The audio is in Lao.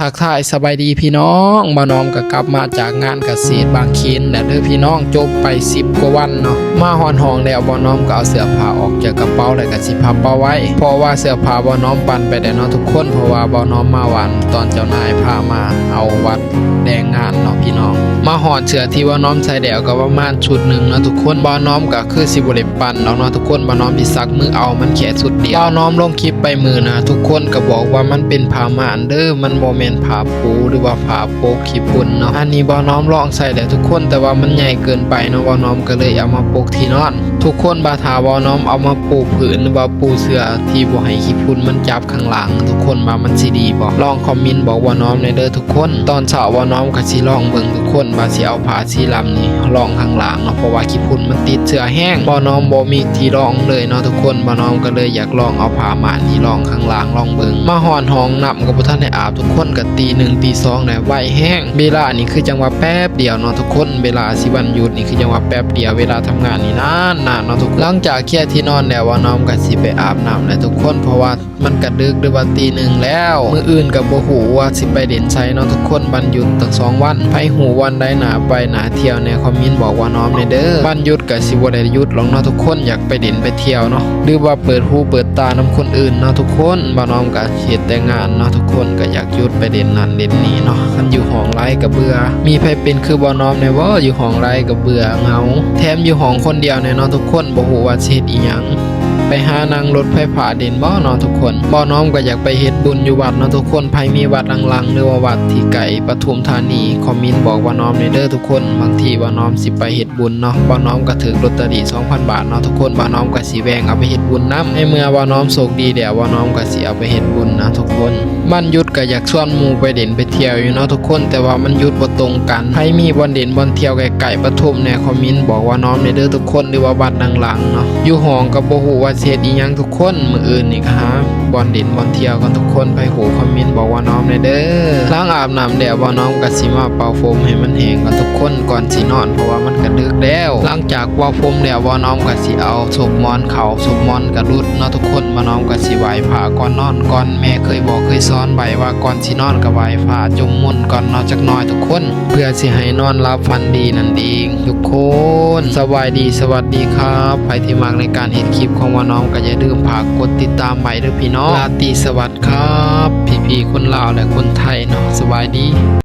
ທັກທາຍສະບາຍດີພີ່ນ້ອງ, ບ່າວນ້ອມກໍກັບມາຈາກງານກະເສດບາງເຂນແລ້ວເດີພີ່ນ້ອງ, ຈົບໄປສິບກວ່າວັນເນາະ. ມາຮອດຫ້ອງແລ້ວ ບ່າວນ້ອມກໍເອົາເສື້ອຜ້າອອກຈາກກະເປົາ ແລ້ວກໍຊິພັບເອົາໄວ້ ເພາະວ່າເສື້ອຜ້າບ່າວນ້ອມປັ່ນໄປແລ້ວເນາະທຸກຄົນ, ເພາະວ່າບ່າວນ້ອມມາວານຕອນເຈົ້ານາຍພາມາເອົາບັດແຮງງານເນາະພີ່ນ້ອງ. ມາຮອດເສື້ອທີ່ບ່າວນ້ອມໃສ່ແລ້ວກໍປະມານຊຸດໜຶ່ງເນາະທຸກຄົນ. ບ່າວນ້ອມກໍຄືຊິບໍ່ໄດ້ ປັ່ນດອກເນາະທຸກຄົນ, ບ່າວນ້ອມຊິສັກມືເອົາ ມັນແຄ່ຊຸດດຽວ. ບ່າວນ້ອມລົງຄລິບໄປມື້ນະ ທຸກຄົນກໍບອກວ່າມັນເປັນຜ້າມ່ານເດີ, ມັນບໍ່ແມ່ນຜ້າປູ ຫຼືວ່າຜ້າປົກຂີ້ຝຸ່ນເນາະ. ອັນນີ້ບ່າວນ້ອມລອງໃສ່ແລ້ວທຸກຄົນ, ແຕ່ວ່າມັນໃຫຍ່ເກີນໄປເນາະ, ບ່າວນ້ອມກໍເລີຍເອົາມາປົກທີ່ນອນ. ທຸກຄົນວ່າຖ້າບ່າວນ້ອມເອົາມາປູພື້ນ ຫຼືວ່າປູເສື່ອທີ່ບໍ່ໃຫ້ຂີ້ຝຸ່ນມັນຈັບຂ້າງຫຼັງ, ທຸກຄົນວ່າມັນຊິດີບໍ່? ລອງຄອມເມັນບອກບ່າວນ້ອມແດ່ເດີທຸກຄົນ. ຕອນເຊົ້າບ່າວນ້ອມກໍຊິລອງເບິ່ງທຸກຄົນ ວ່າຊິເອົາຜ້າ ສີດຳນີ້ລອງຂ້າງລ່າງເນາະ, ເພາະວ່າຂີ້ຝຸ່ນມັນຕິດເຊື້ອແຮງ. ບ່າວນ້ອມບໍ່ມີທີ່ລອງເລີຍເນາະທຸກຄົນ, ບ່າວນ້ອມກໍເລີຍຢາກລອງເອົາຜ້າມ່ານນີ້ລອງຂ້າງລ່າງລອງເບິ່ງ. ມາຮອດຫ້ອງນ້ຳກໍບໍ່ທັນໄດ້ອາບທຸກຄົນ, ກໍຕີໜຶ່ງຕີສອງແລ້ວ, ໄວແຮງ. ເວລານີ້ຄືຈັ່ງວ່າແປັບດຽວເນາະທຸກຄົນ, ເວລາຊິວັນຢຸດນີ້ຄືຈັ່ງວ່າແປັບດຽວ, ເວລາທຳງານນີ້ນານໆເນາະທຸກຄົນ. ຫຼັງຈາກເຄຍທີ່ນອນແລ້ວ ບ່າວນ້ອມກໍຊິໄປອາບນ້ຳແລ້ວທຸກຄົນ, ເພາະວ່າ ມັນກະດຶກ ຫຼືວ່າຕີໜຶ່ງແລ້ວ, ມື້ອື່ນກະບໍ່ຮູ້ວ່າຊິໄປເຫຼັ້ນໃສເນາະທຸກຄົນ, ວັນຢຸດຕັ້ງສອງວັນ. ໃຜຮູ້ບ່ອນໃດໜ້າໄປໜ້າທ່ຽວແດ່ ຄອມເມັນບອກບ່າວນ້ອມແດ່ເດີ. ວັນຢຸດກະຊິບໍ່ໄດ້ຢຸດຫຼອກເນາະທຸກຄົນ, ຢາກໄປເຫຼັ້ນໄປທ່ຽວເນາະ ຫຼືວ່າເປີດຫູເປີດຕານຳຄົນອື່ນເນາະທຸກຄົນ. ບ່າວນ້ອມກະເຮັດແຕ່ງານເນາະທຸກຄົນ, ກະຢາກຢຸດໄປເຫຼັ້ນນັ້ນເຫຼັ້ນນີ້ເນາະ. ຄັນຢູ່ຫ້ອງຫຼາຍກະເບື່ອ, ມີໃຜເປັນຄືບ່າວນ້ອມແດ່ບໍ່? ຢູ່ຫ້ອງຫຼາຍກະເບື່ອເຫງົາ, ແຖມຢູ່ຫ້ອງຄົນດຽວແດ່ເນາະທຸກຄົນ, ບໍ່ຮູ້ວ່າຊິເຮັດອີ່ຫຍັງ. ໄປຫານັ່ງລົດໄຟຟ້າເດັ່ນບໍ່ເນາະທຸກຄົນ? ບ່າວນ້ອມກໍຢາກໄປເຮັດບຸນຢູ່ວັດເນາະທຸກຄົນ. ໃຜມີວັດຫຼັງໆ ຫຼືວ່າວັດທີ່ໃກ້ປະທຸມທານີ ຄອມເມັນບອກບ່າວນ້ອມແດ່ເດີທຸກຄົນ. ບາງທີບ່າວນ້ອມຊິໄປເຮັດບຸນເນາະ, ບ່າວນ້ອມກໍຖືກລົດຕະລີສອງພັນບາດເນາະທຸກຄົນ. ບ່າວນ້ອມກໍຊິແບ່ງເອົາໄປເຮັດບຸນນຳ. ໃນເມື່ອບ່າວນ້ອມໂຊກດີແລ້ວ, ບ່າວນ້ອມກໍຊິເອົາໄປເຮັດບຸນນະທຸກຄົນ. ວັນຢຸດກໍຢາກຊວນໝູ່ໄປເຫຼັ້ນໄປທ່ຽວຢູ່ເນາະທຸກຄົນ, ແຕ່ວ່າມັນຢຸດບໍ່ຕົງກັນ. ໃຜມີບ່ອນເຫຼັ້ນບ່ອນທ່ຽວໃກ້ໆປະທຸມແດ່ ຄອມເມັນບອກບ່າວນ້ອມແດ່ເດີທຸກຄົນ, ຫຼືວ່າວັດຫຼັງໆເນາະ. ຢູ່ຫ້ອງກໍບໍ່ຮູ້ວ່າຊິເຮັດອີ່ຫຍັງທຸກຄົນ, ມື້ອື່ນນີ້ກໍຫາບ່ອນເຫຼັ້ນບ່ອນທ່ຽວກ່ອນທຸກຄົນ. ໃຜຮູ້ຄອມເມັນບອກບ່າວນ້ອມແດ່ເດີ. ຫຼັງອາບນ້ຳແລ້ວ ບ່າວນ້ອມກໍຊິມາເປົ່າຜົມໃຫ້ມັນແຫ້ງກ່ອນທຸກຄົນ ກ່ອນຊິນອນ, ເພາະວ່າມັນກະດຶກແລ້ວ. ຫຼັງຈາກເປົ່າຜົມແລ້ວ ບ່າວນ້ອມກໍຊິເອົາສົບໝອນເຂົ້າ, ສົບໝອນກະຫຼຸດເນາະທຸກຄົນ. ບ່າວນ້ອມກໍຊິໄຫວ້ພະກ່ອນນອນ, ກ່ອນແມ່ເຄີຍບອກເຄີຍສອນໄວ້ວ່າ ກ່ອນຊິນອນກໍໄຫວ້ພະຈົມມົນກ່ອນເນາະ ຈັກໜ້ອຍທຸກຄົນ, ເພື່ອຊິໃຫ້ນອນຫຼັບຝັນດີນັ້ນເອງທຸກຄົນ. ສະບາຍດີ, ສະຫວັດດີຄັບ. ໃຜທີ່ມັກໃນການເຮັດຄລິບຂອງບ່າວນ້ອມ ກໍຢ່າລືມຝາກກົດຕິດຕາມໄວ້ເດີພີ່ນ້ອງ. ລາຕີສະຫວັດຄັບ ພີ່ໆຄົນລາວ ແລະ ຄົນໄທເນາະ. ສະບາຍດີ.